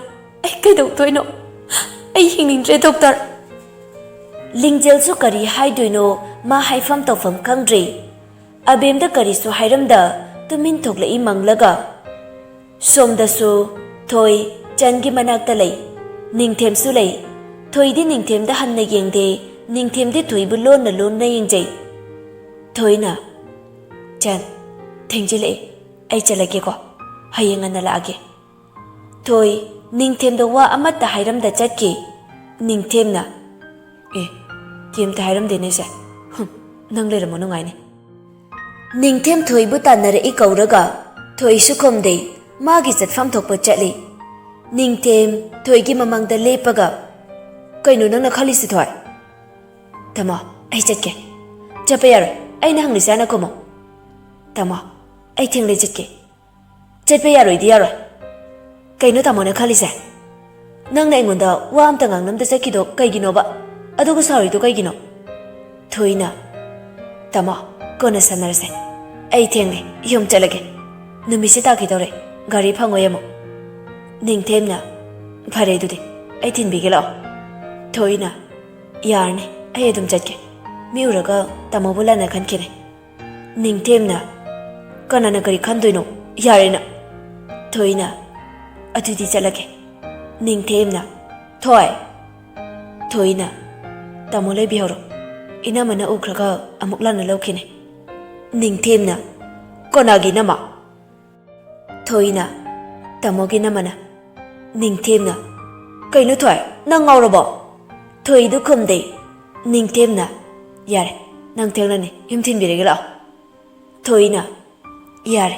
ꯑꯩ ꯀꯩꯗꯧꯗꯣꯏꯅꯣ? ꯑꯩ ꯍꯤꯡꯅꯤꯡꯗ꯭ꯔꯦ ꯗꯣꯛꯇꯔ꯫" ꯂꯤꯡꯖꯦꯜꯁꯨ ꯀꯔꯤ ꯍꯥꯏꯗꯣꯏꯅꯣ, ꯃꯥ ꯍꯥꯏꯐꯝ ꯇꯧꯐꯝ ꯈꯪꯗ꯭ꯔꯦ꯫ ꯑꯕꯦꯝꯗ ꯀꯔꯤꯁꯨ ꯍꯥꯏꯔꯝꯗ ꯇꯨꯃꯤꯟ ꯊꯣꯛꯂꯛꯏ ꯃꯪꯂꯒ꯫ ꯁꯣꯝꯗꯁꯨ ꯊꯣꯏ ꯆꯟꯒꯤ ꯃꯅꯥꯛꯇ ꯂꯩ꯫ ꯅꯤꯡꯊꯦꯝꯁꯨ ꯂꯩ꯫ ꯊꯣꯏꯗꯤ ꯅꯤꯡꯊꯦꯝꯗ ꯍꯟꯅ ꯌꯦꯡꯗꯦ, ꯅꯤꯡꯊꯦꯝꯗꯤ ꯊꯣꯏꯕꯨ ꯂꯣꯟꯅ ꯂꯣꯟꯅ ꯌꯦꯡꯖꯩ꯫ ꯊꯣꯏꯅ, "ꯆꯟ, ꯊꯦꯡꯖꯤꯜꯂꯛꯑꯦ, ꯑꯩ ꯆꯠꯂꯒꯦꯀꯣ, ꯍꯌꯦꯡ ꯉꯟꯅ ꯂꯥꯛꯑꯒꯦ꯫" ꯊꯣꯏ ꯅꯤꯡꯊꯦꯝꯗ ꯋꯥ ꯑꯃꯠꯇ ꯍꯥꯏꯔꯝꯗ ꯆꯠꯈꯤ꯫ ꯅꯤꯡꯊꯦꯝꯅ, "ꯑꯦ, ꯀꯩꯝꯇ ꯍꯥꯏꯔꯝꯗꯦꯅꯦ ꯁꯦ꯫ ꯍꯨꯝ, ꯅꯪ ꯂꯩꯔꯝꯃꯣ ꯅꯨꯡꯉꯥꯏꯅꯤ꯫" ꯅꯤꯡꯊꯦꯝ ꯊꯣꯏꯕꯨ ꯇꯥꯟꯅꯔꯛꯏ ꯀꯧꯔꯒ ꯊꯣꯏꯁꯨ ꯈꯨꯝꯗꯦ, ꯃꯥꯒꯤ ꯆꯠꯐꯝ ꯊꯣꯛꯄ ꯆꯠꯂꯤ꯫ ꯅꯤꯡꯊꯦꯝ ꯊꯣꯏꯒꯤ ꯃꯃꯥꯡꯗ ꯂꯦꯞꯄꯒ, "ꯀꯩꯅꯣ ꯅꯪꯅ ꯈꯜꯂꯤꯁꯤ ꯊꯣꯏ?" "ꯇꯥꯃꯣ, ꯑꯩ ꯆꯠꯀꯦ꯫" "ꯆꯠꯄ ꯌꯥꯔꯣꯏ, ꯑꯩꯅ ꯍꯪꯂꯤꯁꯦ ꯍꯥꯟꯅ ꯈꯨꯝꯃꯣ꯫" "ꯇꯥꯃꯣ, ꯑꯩ ꯊꯦꯡꯂꯦ, ꯆꯠꯀꯦ꯫" "ꯆꯠꯄ ꯌꯥꯔꯣꯏꯗꯤ ꯌꯥꯔꯣꯏ꯫ ꯀꯩꯅꯣ ꯇꯥꯃꯣꯅ ꯈꯜꯂꯤꯁꯦ? ꯅꯪꯅ ꯑꯩꯉꯣꯟꯗ ꯋꯥ ꯑꯝꯇ ꯉꯥꯡꯅꯝꯗ ꯆꯠꯈꯤꯗꯣ ꯀꯩꯒꯤꯅꯣꯕ? ꯑꯗꯨꯒ ꯁꯥꯎꯔꯤꯗꯣ ꯀꯩꯒꯤꯅꯣ?" ꯊꯣꯏꯅ, "ꯇꯥꯃꯣ, ꯀꯣꯟꯅ ꯁꯥꯟꯅꯔꯁꯦ꯫ ꯑꯩ ꯊꯦꯡꯂꯦ, ꯌꯨꯝ ꯆꯠꯂꯒꯦ꯫ ꯅꯨꯃꯤꯠꯁꯦ ꯇꯥꯈꯤꯗꯧꯔꯦ, ꯒꯥꯔꯤ ꯐꯪꯉꯣꯏ ꯑꯃꯨꯛ꯫" ꯅꯤꯡꯊꯦꯝꯅ, "ꯐꯔꯦ ꯑꯗꯨꯗꯤ, ꯑꯩ ꯊꯤꯟꯕꯤꯒꯦ ꯂꯥꯛꯑꯣ꯫" ꯊꯣꯏꯅ, "ꯌꯥꯔꯅꯤ, ꯑꯩ ꯑꯗꯨꯝ ꯆꯠꯀꯦ꯫ ꯃꯤ ꯎꯔꯒ ꯇꯥꯃꯣꯕꯨ ꯂꯥꯟꯅ ꯈꯟꯈꯤꯅꯤ꯫" ꯅꯤꯡꯊꯦꯝꯅ, "ꯀꯅꯥꯅ ꯀꯔꯤ ꯈꯟꯗꯣꯏꯅꯣ? ꯌꯥꯔꯦ ꯅꯪ꯫" ꯊꯣꯏꯅ, "ꯑꯗꯨꯗꯤ ꯆꯠꯂꯒꯦ꯫" ꯅꯤꯡꯊꯦꯝꯅ, "ꯊꯣꯏ!" ꯊꯣꯏꯅ, "ꯇꯥꯃꯣ ꯂꯩꯕꯤꯍꯧꯔꯣ꯫ ꯏꯅꯝꯃꯅ ꯎꯈ꯭ꯔꯒ ꯑꯃꯨꯛ ꯂꯥꯟꯅ ꯂꯧꯈꯤꯅꯤ꯫" ꯅꯤꯡꯊꯦꯝꯅ, "ꯀꯅꯥꯒꯤ ꯏꯅꯝꯃ?" ꯊꯣꯏꯅ, "ꯇꯥꯃꯣꯒꯤ ꯏꯅꯝꯃꯅ꯫" ꯅꯤꯡꯊꯦꯝꯅ, "ꯀꯩꯅꯣ ꯊꯣꯏ, ꯅꯪ ꯉꯥꯎꯔꯕꯣ?" ꯊꯣꯏꯗꯨ ꯈꯨꯝꯗꯦ꯫ ꯅꯤꯡꯊꯦꯝꯅ, "ꯌꯥꯔꯦ, ꯅꯪ ꯊꯦꯡꯂꯅꯤ, ꯌꯨꯝ ꯊꯤꯟꯕꯤꯔꯒꯦ ꯂꯥꯛꯑꯣ꯫" ꯊꯣꯏꯅ, "ꯌꯥꯔꯦ,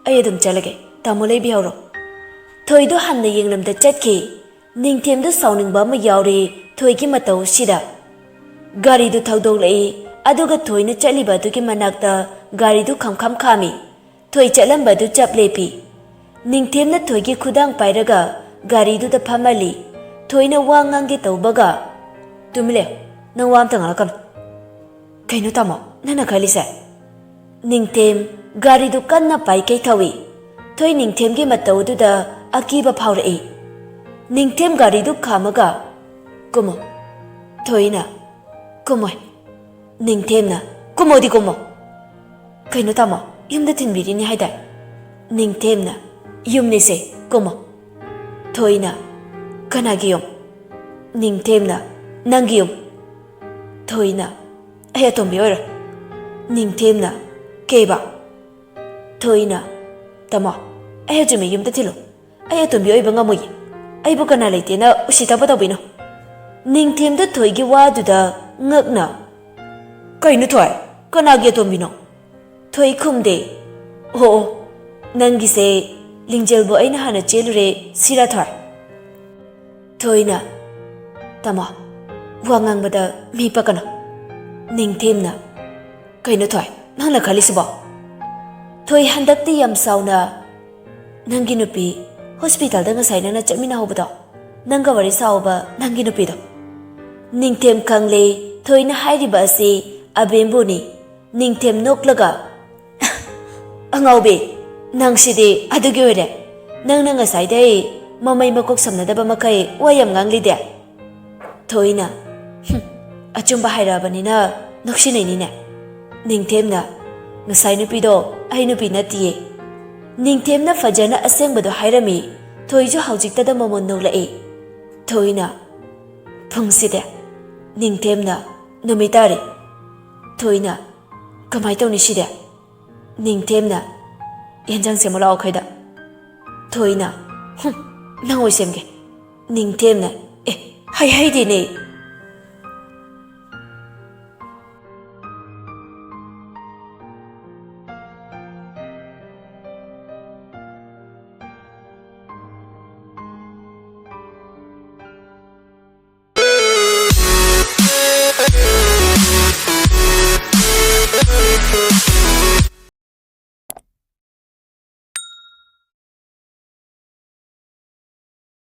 ꯑꯩ ꯑꯗꯨꯝ ꯆꯠꯂꯒꯦ, ꯇꯥꯃꯣ ꯂꯩꯕꯤꯍꯧꯔꯣ꯫" ꯊꯣꯏꯗꯨ ꯍꯟꯅ ꯌꯦꯡꯂꯝꯗ ꯆꯠꯈꯤ꯫ ꯅꯤꯡꯊꯦꯝꯗꯨ ꯁꯥꯎꯅꯤꯡꯕ ꯑꯃ ꯌꯥꯎꯔꯦ ꯊꯣꯏꯒꯤ ꯃꯇꯧꯁꯤꯗ꯫ ꯒꯥꯔꯤꯗꯨ ꯊꯧꯗꯣꯛꯂꯛꯏ, ꯑꯗꯨꯒ ꯊꯣꯏꯅ ꯆꯠꯂꯤꯕ ꯑꯗꯨꯒꯤ ꯃꯅꯥꯛꯇ ꯒꯥꯔꯤꯗꯨ ꯈꯝꯈꯝ ꯈꯥꯝꯃꯤ꯫ ꯊꯣꯏ ꯆꯠꯂꯝꯕꯗꯨ ꯆꯞ ꯂꯦꯞꯄꯤ꯫ ꯅꯤꯡꯊꯦꯝꯅ ꯊꯣꯏꯒꯤ ꯈꯨꯗꯥꯡ ꯄꯥꯏꯔꯒ ꯒꯥꯔꯤꯗꯨꯗ ꯐꯝꯍꯜꯂꯤ꯫ ꯊꯣꯏꯅ ꯋꯥ ꯉꯥꯡꯒꯦ ꯇꯧꯕꯒ, "ꯇꯨꯃꯤꯟ ꯂꯩꯌꯨ, ꯅꯪ ꯋꯥ ꯑꯝꯇ ꯉꯥꯡꯂꯛꯀꯅꯨ꯫" "ꯀꯩꯅꯣ ꯇꯥꯃꯣ, ꯅꯪꯅ ꯈꯜꯂꯤꯁꯦ?" ꯅꯤꯡꯊꯦꯝ ꯒꯥꯔꯤꯗꯨ ꯀꯟꯅ ꯄꯥꯏꯀꯩ ꯊꯧꯏ꯫ ꯊꯣꯏ ꯅꯤꯡꯊꯦꯝꯒꯤ ꯃꯇꯧꯗꯨꯗ ꯑꯀꯤꯕ ꯐꯥꯎꯔꯛꯏ꯫ ꯅꯤꯡꯊꯦꯝ ꯒꯥꯔꯤꯗꯨ ꯈꯥꯝꯃꯒ, "ꯀꯨꯝꯃꯣ꯫" ꯊꯣꯏꯅ, "ꯀꯨꯝꯃꯣꯏ꯫" ꯅꯤꯡꯊꯦꯝꯅ, "ꯀꯨꯝꯃꯣꯗꯤ ꯀꯨꯝꯃꯣ꯫" "ꯀꯩꯅꯣ ꯇꯥꯃꯣ, ꯌꯨꯝꯗ ꯊꯤꯟꯕꯤꯔꯤꯅꯤ ꯍꯥꯏꯗꯥꯏ?" ꯅꯤꯡꯊꯦꯝꯅ, "ꯌꯨꯝꯅꯤꯁꯦ, ꯀꯨꯝꯃꯣ꯫" ꯊꯣꯏꯅ, "ꯀꯅꯥꯒꯤ ꯌꯨꯝ?" ꯅꯤꯡꯊꯦꯝꯅ, "ꯅꯪꯒꯤ ꯌꯨꯝ꯫" ꯊꯣꯏꯅ, "ꯑꯩ ꯑꯇꯣꯝꯕꯤ ꯑꯣꯏꯔꯣꯏ꯫" ꯅꯤꯡꯊꯦꯝꯅ, "ꯀꯩꯕ?" ꯊꯣꯏꯅ, "ꯇꯥꯃꯣ, ꯑꯩ ꯑꯆꯨꯝꯃꯤ ꯌꯨꯝꯗ ꯊꯤꯜꯂꯨ꯫ ꯑꯩ ꯑꯇꯣꯝꯕꯤ ꯑꯣꯏꯕ ꯉꯝꯃꯣꯏꯌꯦ꯫ ꯑꯩꯕꯨ ꯀꯅꯥ ꯂꯩꯇꯦꯅ ꯎꯁꯤꯠꯇꯕ ꯇꯧꯕꯤꯅꯣ꯫" ꯅꯤꯡꯊꯦꯝꯗ ꯊꯣꯏꯒꯤ ꯋꯥꯗꯨꯗ ꯉꯛꯅ, "ꯀꯩꯅꯣ ꯊꯣꯏ? ꯀꯅꯥꯒꯤ ꯑꯇꯣꯝꯕꯤꯅꯣ?" ꯊꯣꯏ ꯈꯨꯝꯗꯦ꯫ "ꯑꯣ, ꯑꯣ, ꯅꯪꯒꯤꯁꯦ ꯂꯤꯡꯖꯦꯜꯕꯨ ꯑꯩꯅ ꯍꯥꯟꯅ ꯆꯦꯜꯂꯨꯔꯦ ꯁꯤꯔꯥ ꯊꯣꯏ?" ꯊꯣꯏꯅ, "ꯇꯥꯃꯣ, ꯋꯥ ꯉꯥꯡꯕꯗ ꯃꯤ ꯄꯛꯀꯅꯣ꯫" ꯅꯤꯡꯊꯦꯝꯅ, "ꯀꯩꯅꯣ ꯊꯣꯏ, ꯅꯪꯅ ꯈꯜꯂꯤꯁꯤꯕꯣ?" ꯊꯣꯏ ꯍꯟꯗꯛꯇꯤ ꯌꯥꯝ ꯁꯥꯎꯅ, "ꯅꯪꯒꯤ ꯅꯨꯄꯤ ꯍꯣꯁꯄꯤꯇꯥꯜꯗ ꯉꯁꯥꯏ ꯅꯪꯅ ꯆꯠꯃꯤꯟꯅꯍꯧꯕꯗꯣ, ꯅꯪꯒ ꯋꯥꯔꯤ ꯁꯥꯍꯧꯕ ꯅꯪꯒꯤ ꯅꯨꯄꯤꯗꯣ?" ꯅꯤꯡꯊꯦꯝ ꯈꯪꯂꯦ ꯊꯣꯏꯅ ꯍꯥꯏꯔꯤꯕ ꯑꯁꯤ ꯑꯕꯦꯝꯕꯨꯅꯤ꯫ ꯅꯤꯡꯊꯦꯝ ꯅꯣꯛꯂꯒ, "ꯑꯉꯥꯎꯕꯤ, ꯅꯪꯁꯤꯗꯤ ꯑꯗꯨꯒꯤ ꯑꯣꯏꯔꯦ꯫ ꯅꯪꯅ ꯉꯁꯥꯏꯗꯩ ꯃꯃꯩ ꯃꯀꯣꯛ ꯁꯝꯅꯗꯕ ꯃꯈꯩ ꯋꯥ ꯌꯥꯝ ꯉꯥꯡꯂꯤꯗꯦ?" ꯊꯣꯏꯅ, "ꯍꯨꯝ, ꯑꯆꯨꯝꯕ ꯍꯥꯏꯔꯛꯑꯕꯅꯤꯅ ꯅꯣꯛꯁꯤꯟꯅꯩꯅꯤꯅꯦ꯫" ꯅꯤꯡꯊꯦꯝꯅ, "ꯉꯁꯥꯏ ꯅꯨꯄꯤꯗꯣ ꯑꯩ ꯅꯨꯄꯤ ꯅꯠꯇꯤꯌꯦ꯫" ꯅꯤꯡꯊꯦꯝꯅ ꯐꯖꯅ ꯑꯁꯦꯡꯕꯗꯣ ꯍꯥꯏꯔꯝꯃꯤ꯫ ꯊꯣꯏꯁꯨ ꯍꯧꯖꯤꯛꯇꯗ ꯃꯃꯣꯟ ꯅꯣꯛꯂꯛꯏ꯫ ꯊꯣꯏꯅ, "ꯐꯨꯡꯁꯤꯗꯦ꯫" ꯅꯤꯡꯊꯦꯝꯅ, "ꯅꯨꯃꯤꯠ ꯇꯥꯔꯦ꯫" ꯊꯣꯏꯅ, "ꯀꯃꯥꯏ ꯇꯧꯅꯤ ꯁꯤꯗꯤ?" ꯅꯤꯡꯊꯦꯝꯅ, "ꯌꯦꯟꯖꯥꯡ ꯁꯦꯝꯃꯨ ꯂꯥꯛꯑꯣ ꯑꯩꯈꯣꯏꯗ꯫" ꯊꯣꯏꯅ, "ꯍꯨꯝ, ꯅꯪ ꯑꯣꯏ ꯁꯦꯝꯒꯦ꯫ ꯅꯤꯡꯊꯦꯝꯅ, "ꯑꯦ, ꯍꯩ ꯍꯩꯗꯦꯅꯦ꯫